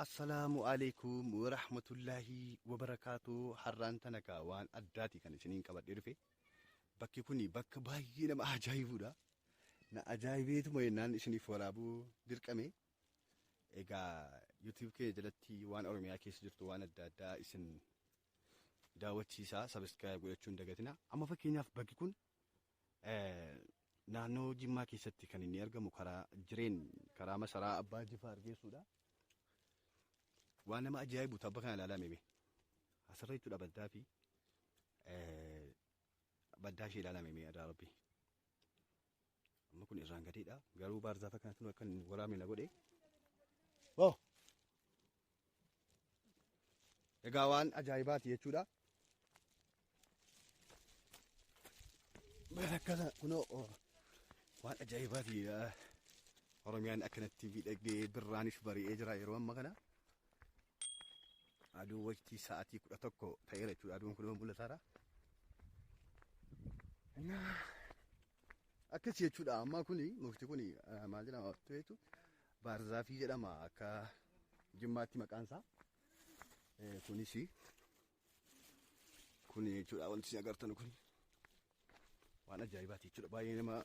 Assalaamu alaikum warahmatullaahi wabarakaatu. Har'aan tana kaa waan addaati kan isiniin qabadhee dhufe. Bakki kun bakka baay'ee nama ajaa'ibudha. Na ajaa'ibeetuma jennaan isiniif waraabuu dirqame. Egaa YouTube kee jalatti waan Oromiyaa keessa jirtu waan adda addaa isin daawwachiisaa, subscribe godhachuu hin dagatina. Amma fakkeenyaaf bakki kun naannoo Jimmaa keessatti kan inni argamu karaa jireen karaa masaraa Abbaa Jifaar geessuudha. Waan nama ajaa'ibu tabba kana ilaalaa mee. Asirra jechuudha baddaa fi baddaa ishee ilaalaa mee adaa rabbi. Amma kun irraan gadiidha. Garuu baarzaafa kanatti akka hin waraabne na godhe. Oh! Egaa waan ajaa'ibaati jechuudha. Akkana kunoo waan ajaa'ibaati. Oromiyaan akkanatti miidhagdee birraanis bari'ee jira yeroo amma kana. Aduu waqtii sa'aatii 11 ta'eera jechuudha. Aduun kun mul'ataara. Akkas jechuudha. Amma kuni mukti kuni maal jedhama jechuudha? Baarzaafii jedhama akka Jimmaatti maqaan isaa. Kunis kuni jechuudha wanti isin agartan kun waan ajaa'ibaati jechuudha. Baay'ee nama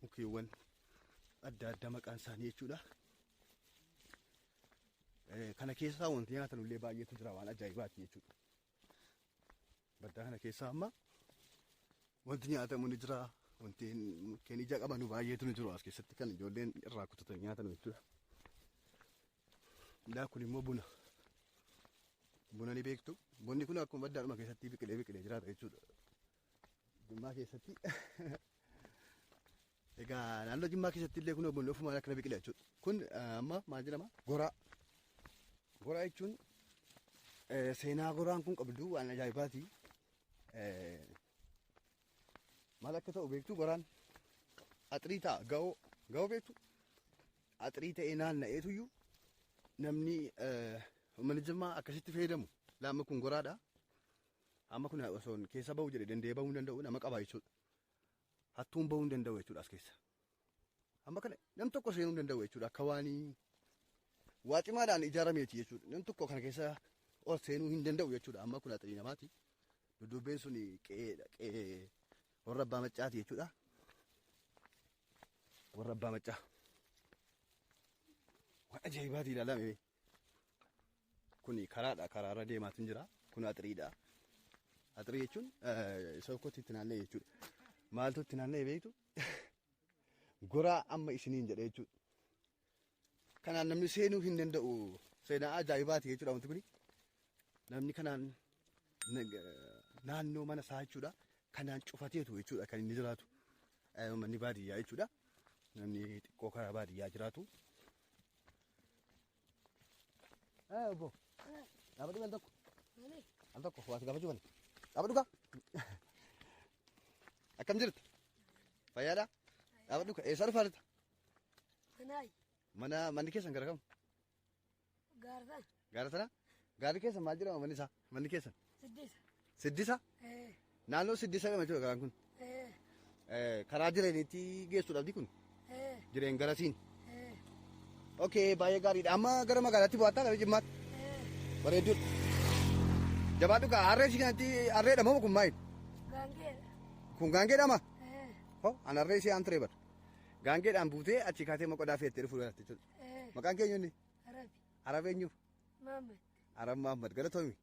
mukeewwan adda addaa maqaan isaanii jechuudha. Kana keessaa wanti nyaatan illee baay'eetu jira waan ajaa'ibaati jechuudha. Baddaa kana keessaa amma wanti nyaatamu ni jira. Wanti mukkeen ija qabanu baay'eetu ni jiru as keessatti kan ijoolleen irraa kutatan nyaatan jechuudha. Indaa kun immoo buna. Buna ni beektu. Bunni kun akkuma baddaadhuma keessatti biqilee biqilee jiraata jechuudha. Jimmaa keessatti. Egaa naannoo Jimmaa keessatti illee kun bunni ofumaan akkana biqila jechuudha. Kun amma maal jedhama? Goraa. Goraa jechuun seenaa goraan kun qabdu waan ajaa'ibaati. Maal akka ta'u beektu goraan axirii ta'a ga'oo ga'oo beektu axirii ta'ee naanna'eetuyyuu namni uummanni Jimmaa akkasitti fayyadamu. Laamma kun goraadha. Amma kun osoo keessa ba'uu jedhe danda'ee ba'uu hin danda'u nama qaba jechuudha. Hattuun ba'uu hin danda'u jechuudha as keessa. Amma kana nam tokko seenuu hin danda'u jechuudha akka waan waa cimaadhaan ijaarameeti jechuudha. Nam tokko kana keessa ol seenuu hin danda'u jechuudha. Amma kun axirii namaati. Dudduubbeen sun qe'eedha. Qe'ee warra abbaa maccaati jechuudha. Warra abbaa maccaa. Waan ajaa'ibaati ilaalame. Kuni karaadha. Karaarra deemaatiin jira. Kun axiriidha. Axirii jechuun isa tokkotti itti naanna'e jechuudha. Maaltu itti naanna'e beektu? Goraa amma isiniin jedhe jechuudha. Kanaan namni seenuu hin danda'u. Seenaa ajaa'ibaati jechuudha wanti kuni. Namni kanaan naannoo mana isaa jechuudha. Kanaan cufateetu jechuudha kan inni jiraatu. Manni baadiyyaa jechuudha. Namni xiqqoo karaa baadiyyaa jiraatu. Obbo. Dhaabadhu al tokko. Al tokko waa si gaafachuu kana. Dhaabadhu kaa. Akkam jirta? Fayyaadha? Dhaabadhu kaa. Eessaa dhufaa jirta? Manaayi. Mana manni keessan gara kam? Gaara sana. Gaara sana? Gaarri keessan maal jedhama manni isaa? Manni keessan? Siddisa. Siddisa? Ee. Naannoo Siddisa jedhama jechuudha karaan kun. Ee. Karaa jireenitti geessuudhaaf kun? Ee. Jireen garasiin. Ee. Okay, baay'ee gaariidha. Amma gara magaalaatti bu'aattaa gara Jimmaatti? Ee. Bareedduudha. Jabaadhu kaa harree ishii kanatti harreedha moo kun maali? Gaangeedha. Kun gaangeedha ma? Ee. Ho, an harree ishee aan turee bara. Gaangeedhaan buutee achii kaatee qodaa feettee dhufuu dandeetti jechuudha. Ee. Maqaan keenya inni? Arabi. Arab eenyu? Maamad. Arab Mahammad galatoomi.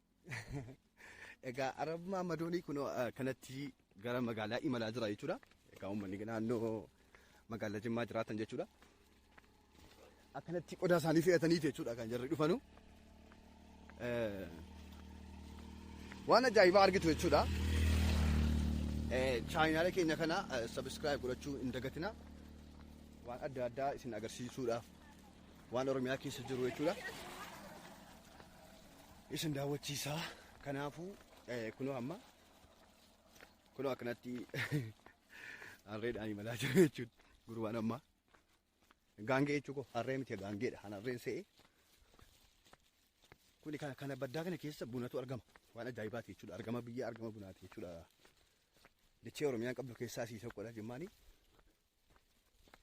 Egaa Arab Mahammadoonii kun kanatti gara magaalaa imalaa jira jechuudha. Egaa uummanni naannoo magaalaa Jimmaa jiraatan jechuudha. Akkanatti qodaa isaanii fe'ataniiti jechuudha kan jarri dhufanu. Waan ajaa'ibaa argitu jechuudha. Chaayinaala keenya kana subscribe godhachuu hin dagatina. Waan adda addaa isin agarsiisuudhaaf waan Oromiyaa keessa jiru jechuudha. Isin daawwachiisaa. Kanaafuu kunoo amma kunoo akkanatti harreedhaan imalaa jiru jechuudha. Gurbaan amma gaangee jechuu koo harree miti gaangeedha. Kan harreen se'ee. Kuni kana baddaa kana keessa bunatu argama. Waan ajaa'ibaati jechuudha. Argama biyya argama bunaati jechuudha. Dachee Oromiyaan qabdu keessaa isii tokkodha Jimmaani.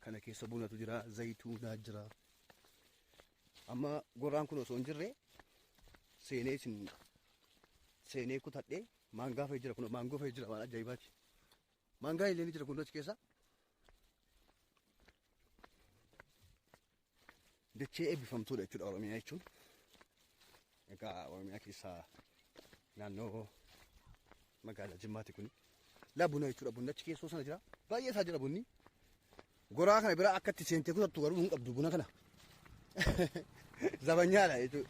Kana keessa bunatu jira, zayituunaa jira. Amma goraan kun osoo hin jirre seenee isin seenee kutadhee maangaa fa'i jira kun maangoo fa'i jira waan ajaa'ibaati. Maangaa illee ni jira kun achi keessa. Dachee eebbifamtuudha jechuudha Oromiyaa jechuun. Egaa Oromiyaa keessaa naannoo magaalaa Jimmaati kuni. Laa buna jechuudha bunni achi keessoo sana jira. Baay'ee isaa jira bunni. Goraa kana bira akka itti seentee kutattu garuu hin qabdu buna kana. Zabanyaadha jechuudha.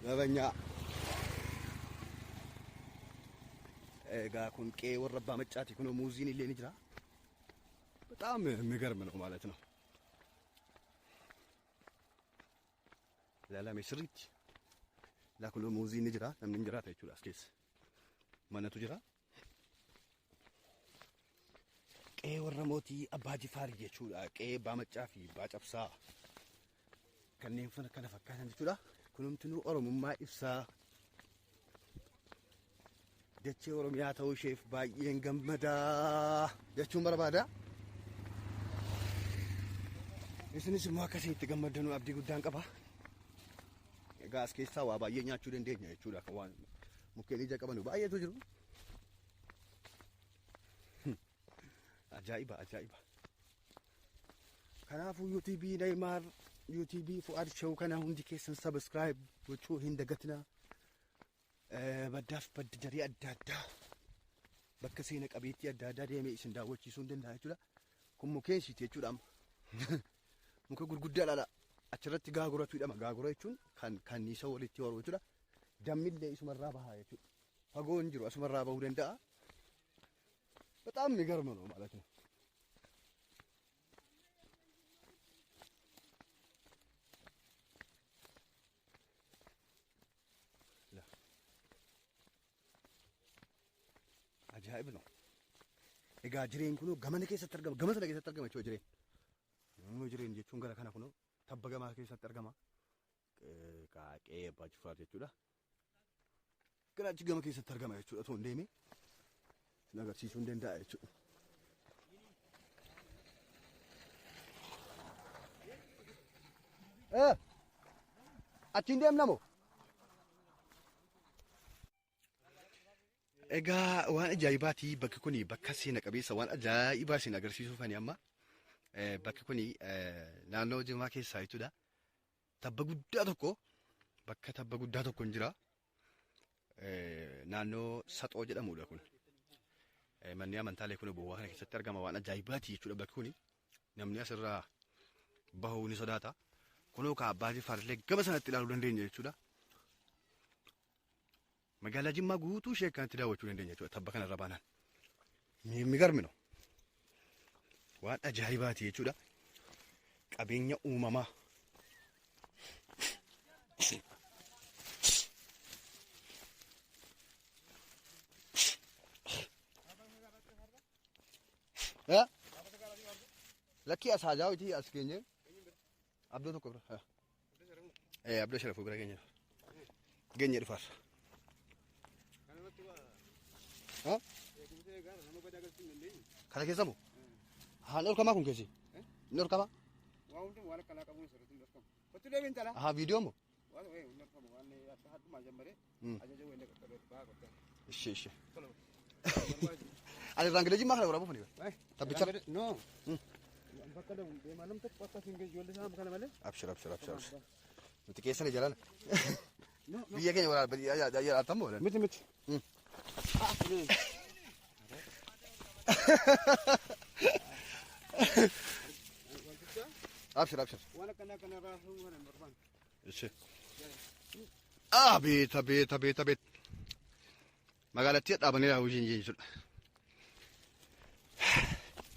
Zabanyaa. Egaa kun qe'ee warra abbaa maccaati kun muuziin illee ni jira. በጣም የሚገርም ነው ማለት ነው። Ilaalame sirriitti. Laa kun muuziin ni jira namni ni jiraata jechuudha as keessa. Manatu jira. Qe'ee warra mootii Abbaa Jifaar jechuudha. Qe'ee Abbaa Maccaa fi Abbaa Cabsaa kanneen kana fakkaatan jechuudha. Kunumtinuu Oromummaa ibsaa. Dachee Oromiyaa ta'uu isheef baay'een gammadaa jechuun barbaada. Isinis immoo akkasitti gammaddanuu abdii guddaan qaba. Egaa as keessaa waa baay'ee nyaachuu dandeenya jechuudha. Kan waan mukkeen ija qaban baay'eetu jiru. Ajaa'iba ajaa'iba. Kanaafuu YouTube Neymar YouTube Fu'aad Show kana hundi keessan subscribe gochuu hin dagatinaa. Baddaaf badda jarii adda addaa bakka seena qabeettii adda addaa deemee isin daawwachiisuu hin danda'a jechuudha. Kun mukkeen ishiiti jechuudha amma. Muka gurguddaadha. Achirratti gaaguratu hidhama. Gaagura jechuun kan kanniisa walitti horu jechuudha. Dammillee isumarraa baha jechuudha. Fagoo hin jiru asumarraa bahuu danda'a. በጣም የሚገርም ነው ማለት ነው። Ajaa'ib ነው. Egaa jireen kun gamana keessatti argama. Gama sana keessatti argama jechuudha jireen. Jireen jechuun gara kana kunoo tabba gamaa keessatti argama. Qaaqee Abbaa Jifaar jechuudha. Gara achi gama keessatti argama jechuudha otoo hin deemee. Isin agarsiisuu hin danda'a jechuudha. Achiin deemna moo? Egaa waan ajaa'ibaati bakki kuni bakka seena qabeessa waan ajaa'ibaa isin agarsiisuuf ani amma bakki kuni naannoo Jimmaa keessaa jechuudha. Tabba guddaa tokko bakka tabba guddaa tokko hin jira. Naannoo Saxoo jedhamudha kun. Manni amantaalee kun bowwaa kana keessatti argama waan ajaa'ibaati jechuudha bakki kuni. Namni asirraa bahuu ni sodaata. Kunoo ka Abbaa Jifaar illee gama sanatti ilaaluu dandeenya jechuudha. Magaalaa Jimmaa guutuu ishee akkanatti daawwachuu dandeenya jechuudha tabba kanarra baanaan. የሚገርም ነው. Waan ajaa'ibaati jechuudha. Qabeenya uumamaa. Lakkii as haa jaawiti as geenye. Abdoo tokko bira. Abdoo Sharafuu bira geenye. Geenye dhufaas. Kana keessa moo? Haa ni dhorkamaa kun keessi? Ni dhorkamaa? Waan akkanaa qabuun sirriitti hin dhorkamu. Kottu deebiin tala. Haa viidiyoo moo? Waan hin dhorkamu waan hadhumaa jammaree ajaja wayii qaqqabee bahaa qottee. Ishee ishee. Ani irraan galee Jimmaa kana waraabuu fani. Tabbicha. No. Bakka deemaa nam tokko akka siin ijoollee isaa kana malee. Abshir abshir abshir abshir. Nuti keessan jalaan. Biyya keenya waraabaa moo? Miti miti. Abshir abshir. Waan akkanaa kanarraa kana hin barbaanne. Ishee. Abeet abeet abeet abeet. Magaalattii dhaabanii hojiin jechuudha.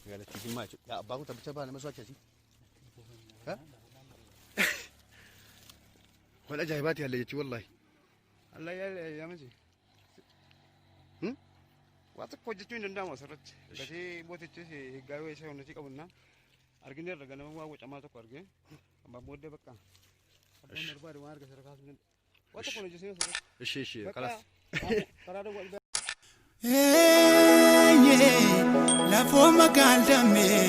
Magaalattii Jimmaa jechuudha. Yaa abbaa kun tabbicha baa nama sochoosi. Waan ajaa'ibaati halle jechuun wallaahi. Allah yaamasi. Waa tokko hojjechuu hin danda'amu asirratti. Gatii mootichis higgaawee isa hundatii qabunnaan argineerra ganama waa wacamaa tokko argee amma booddee bakka abbaan barbaade waan argate irra kaasuu danda'a. Waa tokko hojjechiisuu asirratti. Ishee ishee kalaas. Karaa dawwaa Lafoo magaaldamee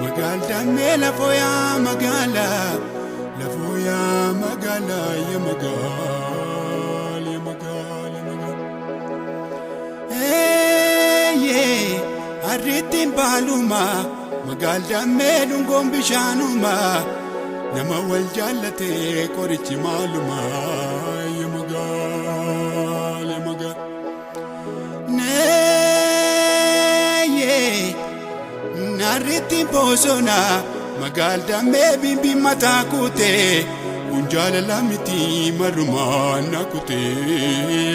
magaaldamee lafoo yaa magaala lafoo yaa magaala. magaala ya magaala ya magaala ya magaala. Eeyyee harrittiin baaluma magaal dammee dhungoon bishaanuma nama wal jaallate qorichi maaluma ya magaala ya magaala. Neeyyee narrittiin bosona magaal dammee bimbi mataa kutee kun jaalala miti marumaan na kutee